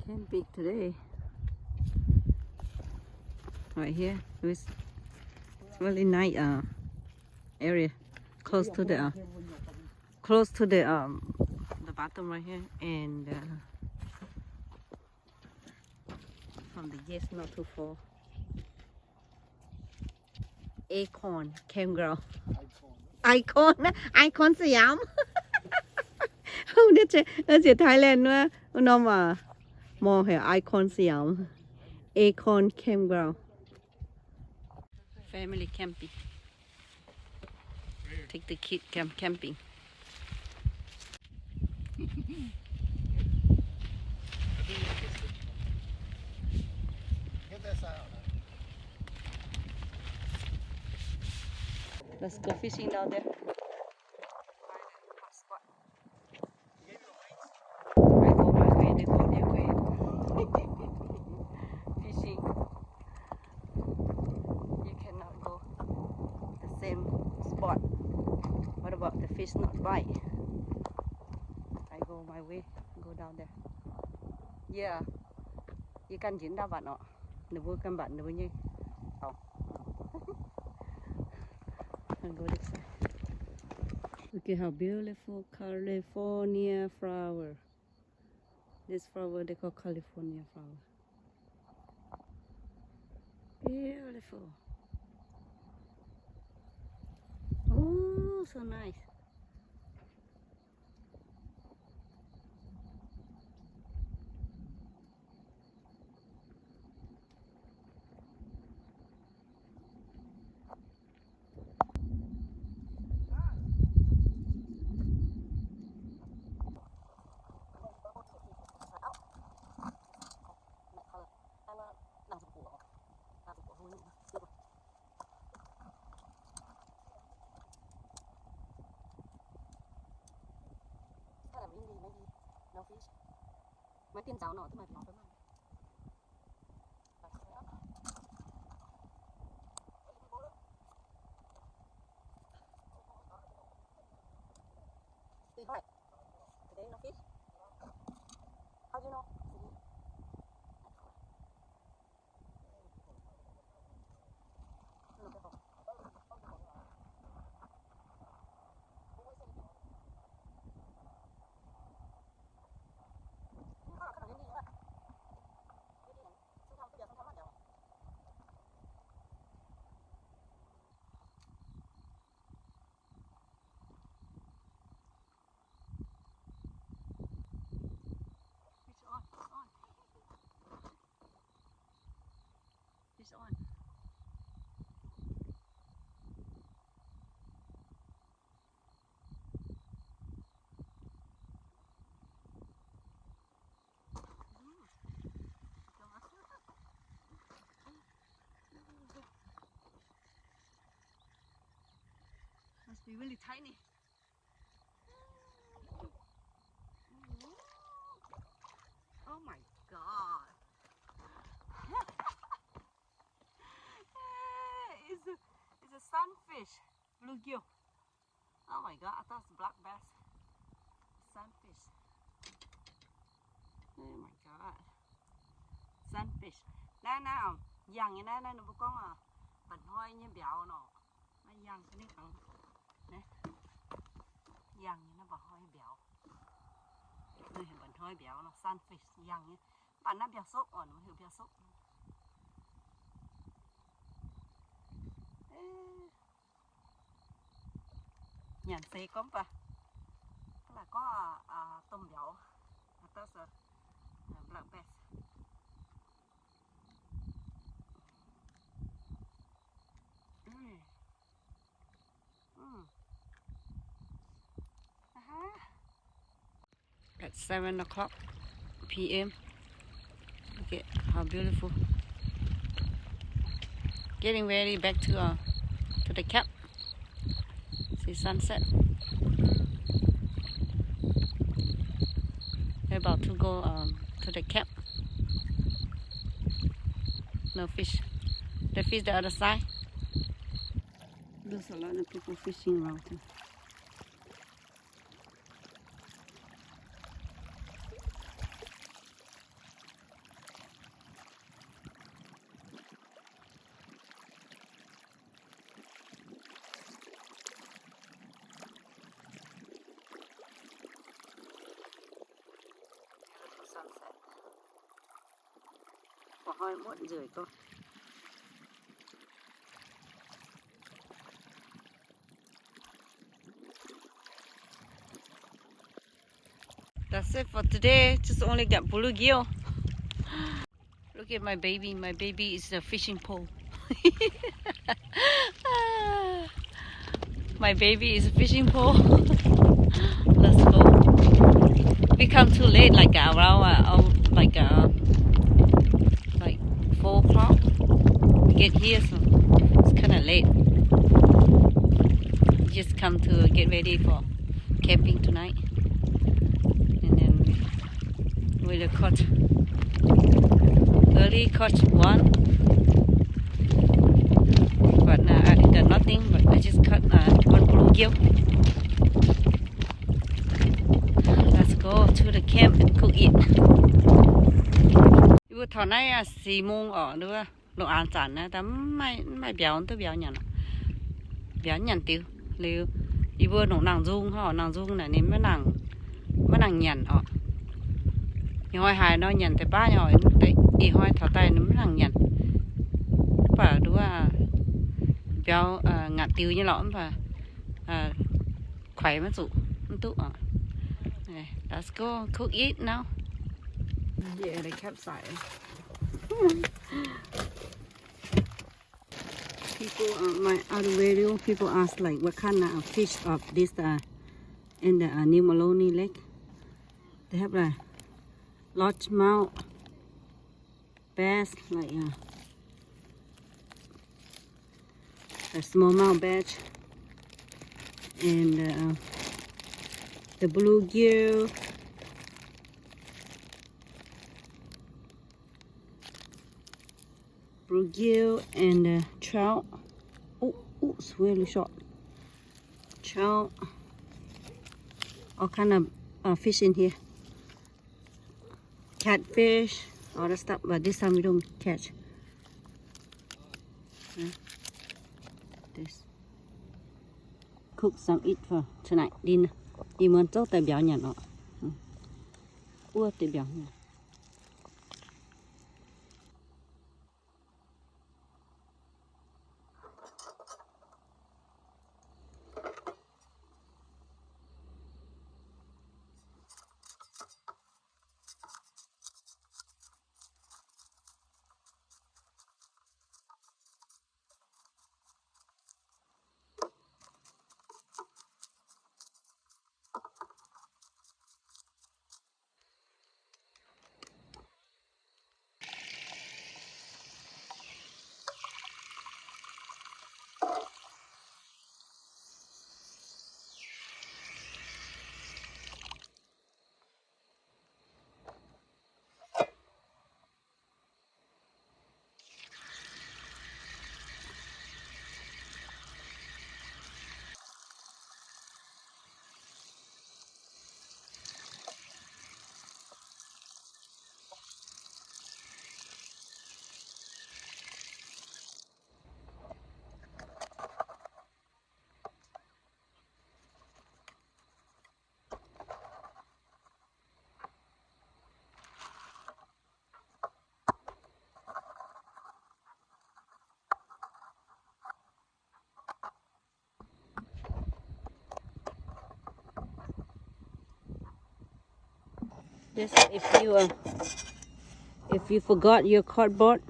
Camping today. Right here. It's really nice, uh, area. Close to the, uh, close to the, um, the bottom right here. And, uh, from the yes, not too far. Acorn Campground. Icon, Icon Siam. Hungh, nziex Thailand wuov norm, mor heuc Icon Siam. Acorn Campground. Family camping. Take the kid camp camping. Let's go fishing down there. I go my way, they go their way. Fishing. You cannot go the same spot. What about the fish not bite? I go my way, go down there. Yeah. Yie ganh njiec ndau mbatc orqc. Ninh mbuo ganh mbatc ninh mbuo nyei. Look at how beautiful California flower. This flower they call California flower. Beautiful. Oh, so nice. Kind of windy, maybe no fish. Maiv dinh nzauz nor, duqv maaih biaux fai maiv. Today no fish? How do you know? Fish on, fish on. Fish on. Must be really tiny. Oh my God. It's a, it's a sunfish, bluegill. Oh my God, I thought it's black bass. Sunfish. Oh my God. Sunfish. Naaiv, naaiv, yangh nyei naaiv, naaiv ninh mbuo gorngv, mba'hnoi nyei mbiauz nor. Naaiv yangh nyei naaiv, yangh nyei naaiv mba'hnoi mbiauz. Mba'hnoi mbiauz nor, sunfish yangh nyei. Mv baac naaiv mbiauz-sopv oc, ninh mbuo heuc mbiauz-sopv. Nyanc seix gorngv baac, laaix gorngv domh mbiauz, black bass. At seven o'clock P M. Look at how beautiful. Getting ready back to, uh, to the camp. See sunset. We're about to go, um, to the camp. No fish. The fish the other side. There's a lot of people fishing around too. Ba'hnoi muotv nzueic gorngv. That's it for today. Just only got bluegill. Look at my baby. My baby is a fishing pole. My baby is a fishing pole. Let's go. We come too late, like, uh, around, uh, um, like, uh, like four o'clock to get here, so it's kinda late. We just come to get ready for camping tonight. And then we, we will catch, early catch one. But, uh, I didn't got nothing, but I just caught, uh, one bluegill. Let's go to the camp and cook it. Yie mbuo taux naaiv, uh, si mong oc, nduov. Longc aanx zanc naaiv, daaih mv maaih, mv maaih mbiauz duqv mbiauz nyanc. Mbiauz nyanc diuh liuz, yie mbuo longc nangh nzung, hov, nangh nzung naaic ninh maiv nangc, maiv nangc nyanc oc. Ih hnoi haaix nor nyanc deix baav nyei oc, ih hnoi taux daaih ninh maiv nangc nyanc. Mv baac nduov, mbiauz, ngaatc diuh nyei lorqc, mv baac kuaix maiv zuqc, mv duqv oc. Let's go cook it now. Yeah, the campsite. People, uh, my other video, people ask, like, what kind of fish of this, uh, in the, uh, New Maloney Lake. They have, like, largemouth bass, like, uh, a smallmouth bass, and, uh, the bluegill. Bluegill and, uh, trout. Oh, oh, it's really short. Trout. All kind of, uh, fish in here. Catfish, all the stuff, but this time we don't catch. Huh? This. Cook some, eat for tonight dinner. Ih muonz zouv daaih mbiauz nyanc oc. Wuov deix mbiauz nyanc. This, if you, uh, if you forgot your cardboard,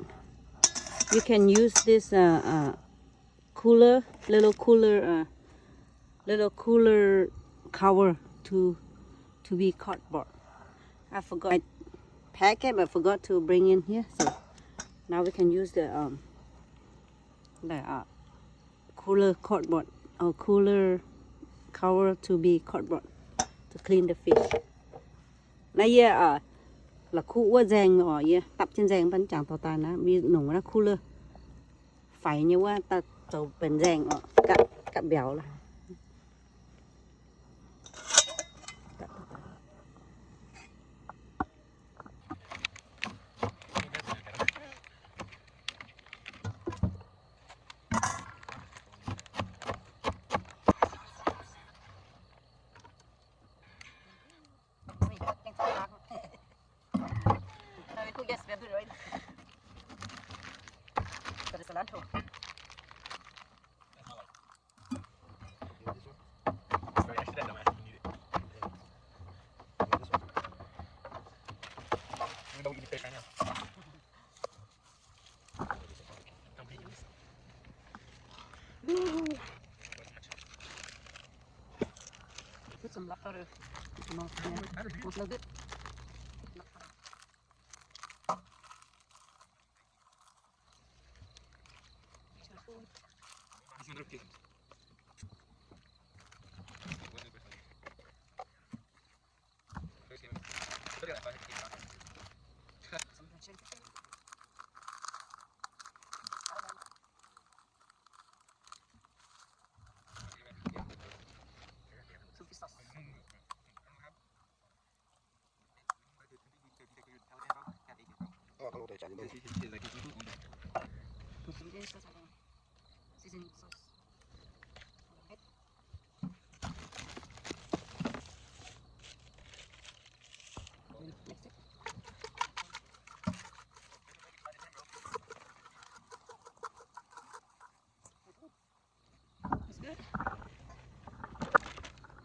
you can use this, uh, uh, cooler, little cooler, uh, little cooler cover to, to be cardboard. I forgot. I pack it, but forgot to bring in here. So now we can use the, um, the, uh, cooler cardboard or cooler cover to be cardboard to clean the fish. Naaiv yie, uh, la'kuqv wuov nzaeng oc, yie dapv jienv nzaeng bun jangx dorh daaih naaiv, mbuo nongc naaiv cooler faix nyei wuov daaih zoux benx nzaeng oc, gapv, gapv mbiauz laaix. Lentil. Put some black pepper. No, yeah. Most of it. Put some seasoning sauce. It's good.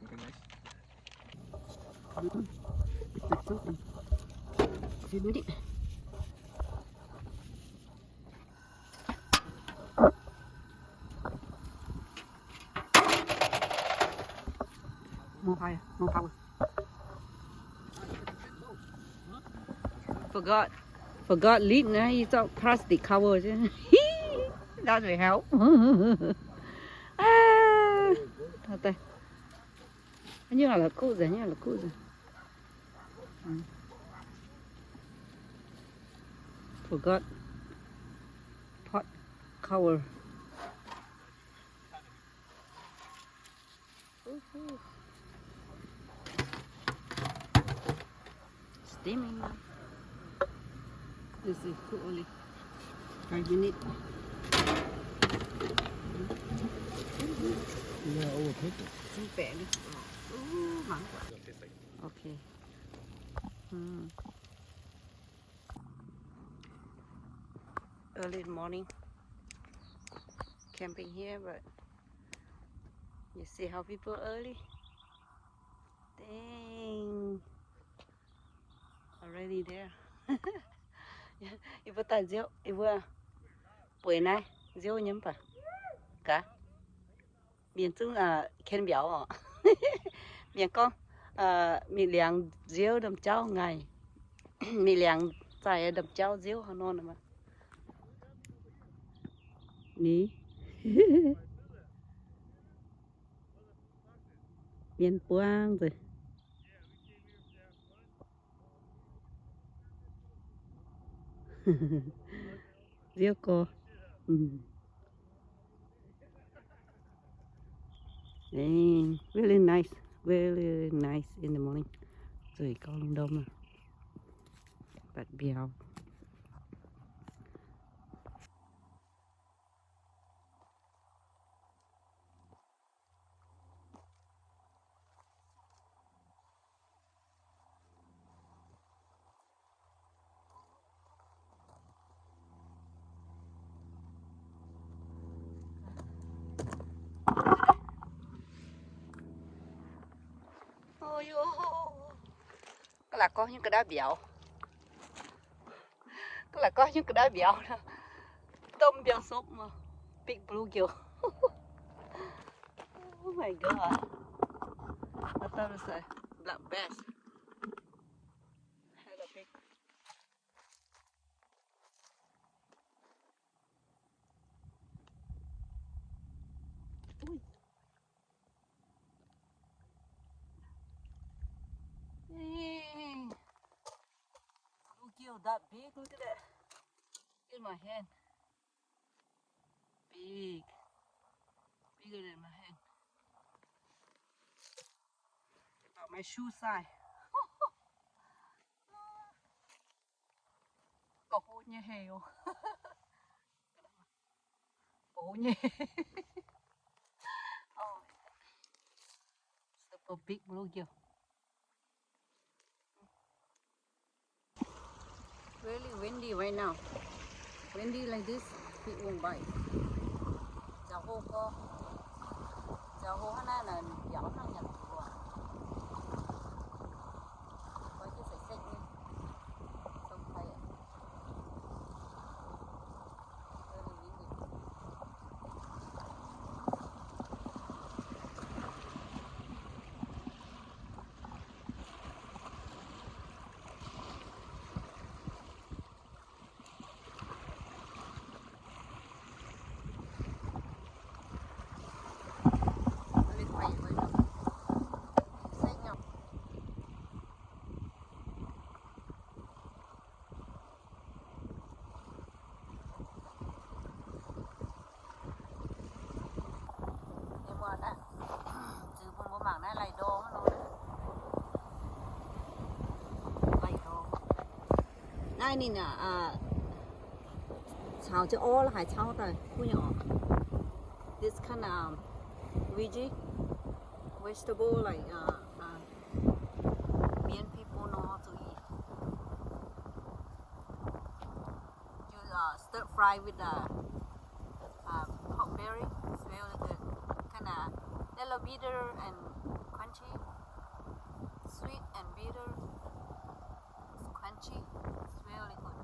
Looking nice. Mm-mm. It's like something. If you need it. More fire, more power. Forgot, forgot lid naaiv, yie zorqv plastic cover. That will help. Aa, taux daaih. Nyungc la'kuqv nzengc, nyungc la'kuqv nzengc. Mm. Forgot pot cover. Woohoo. Steaming now. This is cook only five minutes. Yeah, over paper. Ooh, mangga. Okay. Hmm. Early morning, camping here, but you see how people early? Dang. Already there. Yie mbuo daaih nziouv, yie mbuo bueix naaiv nziouv nyei mv baac gaax. Mienh zungv ken mbiauz oc. Mienh gorngv, mingh liangx nziouv ndamv-jauv ngaih. Mingh liangx zaih ndamv-jauv nziouv haaix nor. Ni. Mienh buangv nzengc. Nziouv gorx. Dang, really nice, really nice in the morning. Zueiz gauh lungh ndorm, but mbiauz. Ov, ga'laqc gorngv nyungc ga'naaiv mbiauz. Ga'laqc gorngv nyungc ga'naaiv mbiauz. Domh mbiauz sopv mv baac big bluegill. Oh my god. I thought it was a black bass. Had a big. Ui. Dang. Bluegill that big, look at that. In my hand. Big. Bigger than my hand. About my shoe size. Gauh hlo nyei haic oc. Gauh hlo nyei. Oh, super big bluegill. Really windy right now. Windy like this. Ungh mbaih, nziaaux hlo gorx, nziaaux hlo hnangv naaiv, naaic mbiauz hnangv nyanc zuqc oc. Mbuo hiuv seix sekv nyei, sou kai. Naaiv ninh aac, caux jienv orv haaix cauv daaih kuv nyei oc. This kind of veggie, vegetable, like, uh, uh, Mien people know how to eat. You, uh, stir fry with the, uh, pork belly. It's really good. Kinda little bitter and crunchy, sweet and bitter. It's crunchy. It's really good.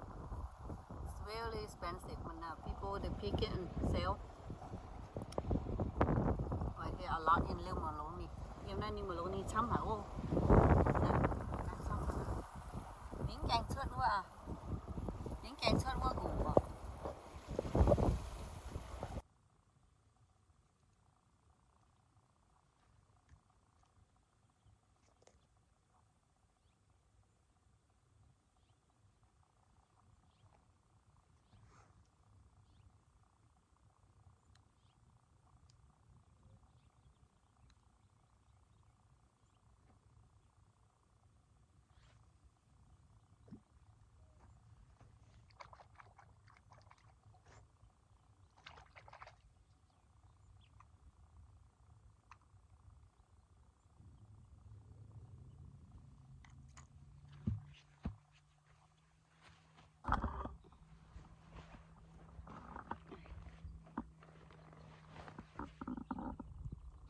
It's really expensive, but, uh, people, they pick it and sell. Right here, a lot in New Moroni. Yiem naaiv New Moroni camv haic oc. Ninh gaengh cuotv wuov, ninh gaengh cuotv wuov nqox oc.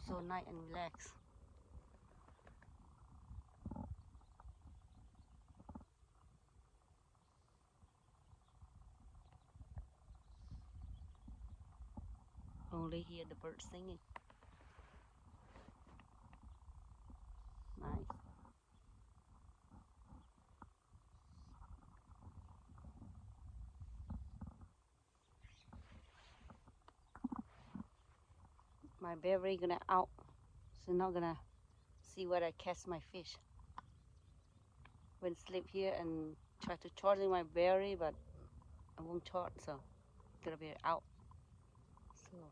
So nice and relax. Only hear the bird singing. Nice. My berry gonna out, so not gonna see what I catch my fish. When sleep here and try to charging my berry, but I won't charge, so gonna be out. So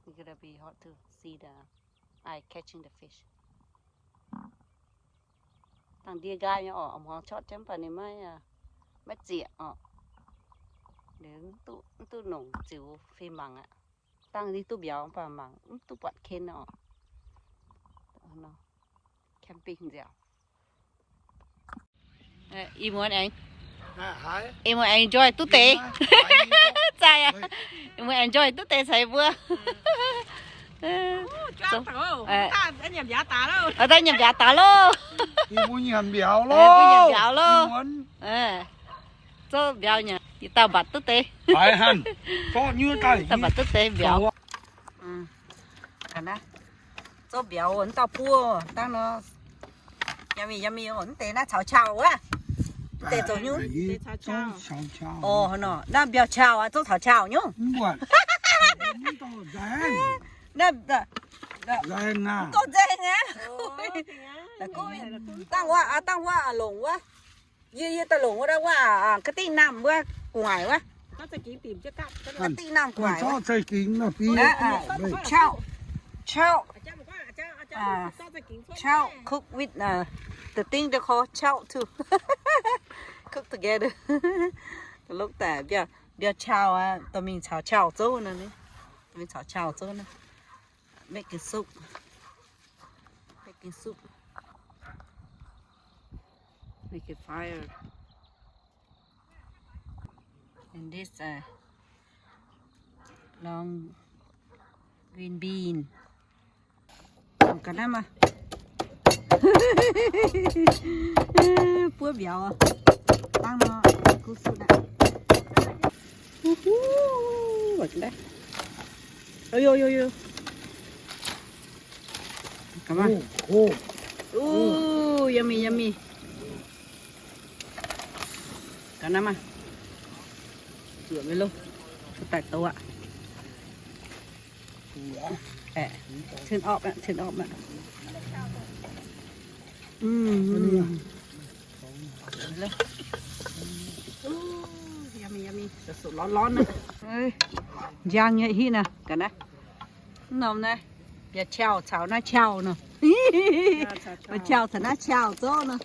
it's gonna be hard to see the I catching the fish. Dangh ndie nqaai nyei orqc, a'hnoi chortv jienv mv baac ninh maiv, maiv zieqc orqc. Liuz mv duqv, mv duqv nongc ziux fih mangc aqv. Dangh ndie duqv mbiauz mv baac mangc mv duqv buatc ken orqc. Camping nziaauc. Ih muonz aengx, ih muonz aengx enjoy duqv deix. Zaih aqv. Ih muonz enjoy duqv deix caux mbuo. Daaih nyanc mbiauz daaih loh. Mbuo nyanc mbiauz loh. Zouv mbiauz nyanc, yietc dauh mbatc duqv deix. Dauh mbatc duqv deix mbiauz. Zouv mbiauz wuov dauh buov dangh nor. Yummy, yummy oc. Mv deix naaiv caux qauh wuov. Mv deix zoux nyungc. Oc, nor naaiv mbiauz qauh aqv, zouv caux qauh nyungc. Naaiv mv gorngv nzengc aqv. Dangh wuov, dangh wuov longc wuov. Yie, yie daaih longc wuov, wuov ga'dingh naamh wuov gu'nguaaic wuov. Ga'dingh naamh gu'nguaaic wuov. Qauh, qauh, qauh cook with the thing they call qauh too. Cook together. Lov daaih mbiauz qauh aqv, dorh mingh caux qauh zouv nor, dorh mingh caux qauh zouv nor. Making soup. Making soup. Make a fire. And this, uh, Long green bean. Ga'naaiv maah. Buov mbiauz. Dangh nor, kuv sutv aqv. Wuov huv, ga'naaiv. Yo, yo, yo. Ga'naaiv maah. Ooh, ooh. Ooh, yummy, yummy. Ga'naaiv maah. Zuoqc mingh loh. Daaih douz aqv. Aeqv, cen orpv aqv, cen orpv aqv. Mm, mm. Ooh, yummy, yummy. Sov sov lorz lorz naaiv. Njang nyei hitv naaiv, ga'naaiv. Mv norm naaiv, mbiauz qauh caux naaiv qauh nor. Mbiauz qauh caux naaiv qauh zouv nor.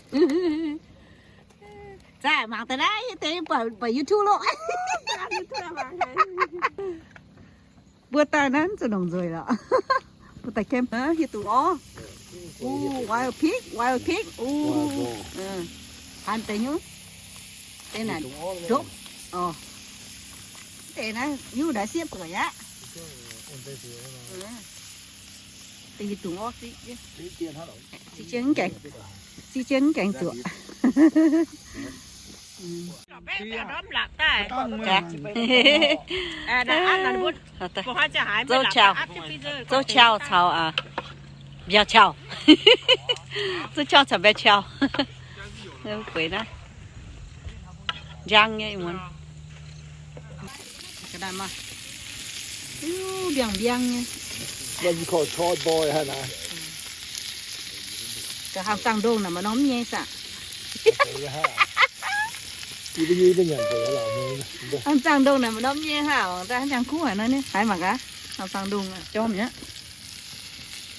Zaah mangc daaih naaiv, yie deix buatc, buatc YouTube loh. Mbuo daaih naaiv zuqc nongc nzueic lorqc. Mbuo daaih camp, hieh dungz orv. Ooh, wild pig, wild pig. Ooh, han deix nyungc. Deix naaic ndopv. Orv. Deix naaiv nyungc ndaaix sieqv buoqc aqv. Deix hieh dungz orv siqv jienv. Siqv jienv mv gaengh, siqv jienv mv gaengh zuoqc. Zouv qauh, zouv qauh caux, aa, mbiauz qauh. Zouv qauh caux mbiauz qauh. Bueix naaiv. Njang nyei muonz. Ga'naaiv maah. Mbiaangx mbiaangx nyei. Ga'hlang zaangh ndongh naaic maaih norm nyei saah? Hlang zaangh ndongh naaic maaih norm nyei haah, daaih hnangv jangx kuv haic nor, haiz mangc gaax. Hlang zaangh ndongh jorm mi'aqv.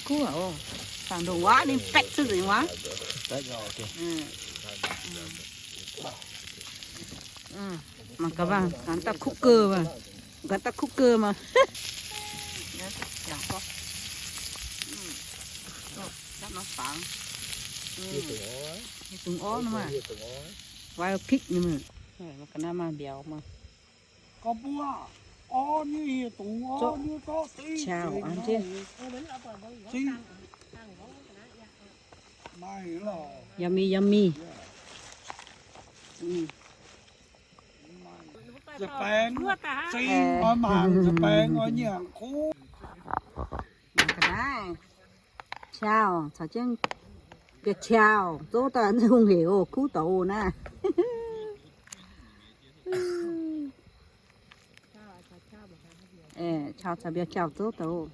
Kuv haic oc. Zaangh ndongh waac ninh baeqc cuotv nzengc waac. Mangc gaax, ganh daaih kuv geh maah. Ganh daaih kuv geh maah. Dungz orv nor maah. Wild pig nyei maah. Mangc gaax naaiv maaih mbiauz maah. Zorqv qauh an jienv. Yummy, yummy. Mangc ga'naaiv. Qauh caux jienv mbiauz qauh zouv daaih hungh hec oc, kuv douz oc naaiv. Qauh caux mbiauz qauh zouv douz.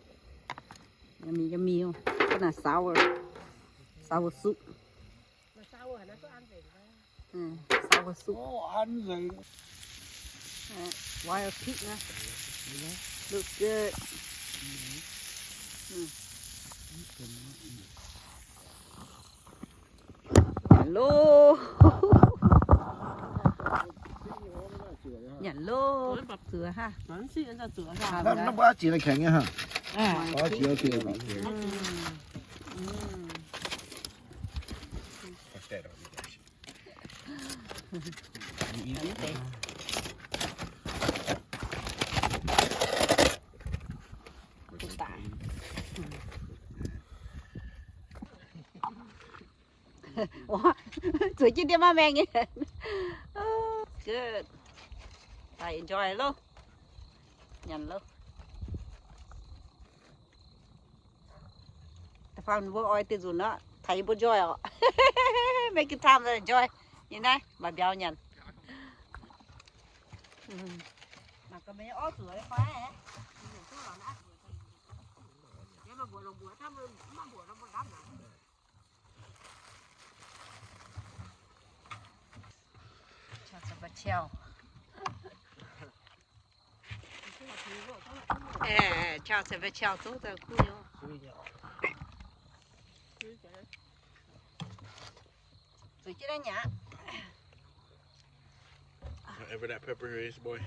Yummy, yummy oc. Ga'naaiv sour, sour soup. Sour soup. Wild pig, huh? Looks good. Nyanc loh. Nyanc loh. Zuoqc haav. Naaiv mbuo aqv ziex naaiv kaengx nyei haav. Zueiz jienv ndiev maiv maengh nyei. Good. Daaih enjoy loh. Nyanc loh. Da'faanh mbuo oix diuh nzunc nor, taux yie mbuo enjoy orqc. Make good time enjoy. Yie naaiv maaih mbiauz nyanc. Mangc gaax meih orv zuqc fai. Zueiz jienv naaiv nyei aqv. Whatever that pepper is, boy.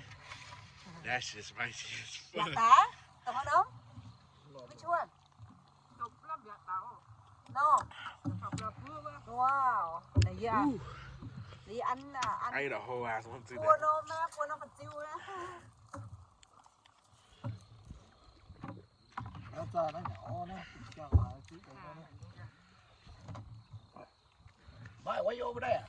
That shit spicy as fuck. Which one? No. Wow. Ooh. I ate a whole ass one today. Buo norm, buo norm fa'ziu. Maiv why you over there?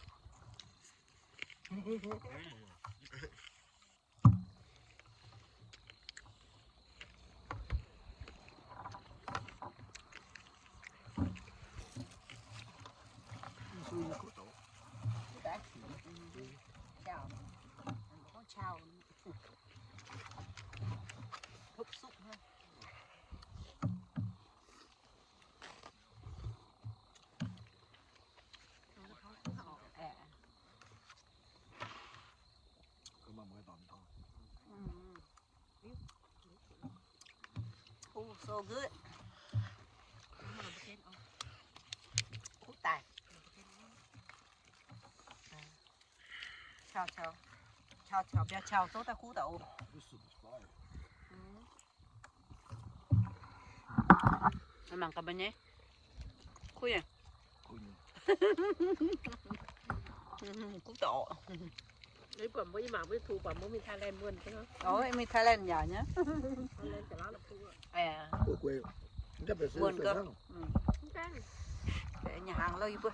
Oh, so good. Khuv daaih. Cau cau. Cau cau, biaa cau zouv daaih khuv daaih oc. Mangc gaax mbuo nyei. Kuv nyei. Kuv daaih oc. Buatc mbuo ih mangc mbuo tux buatc mbuo mingh Thailand wuonh. Ov, mingh Thailand yaac nyei. Wuonh gau. Nyaah hnaangx louh yie mbuo.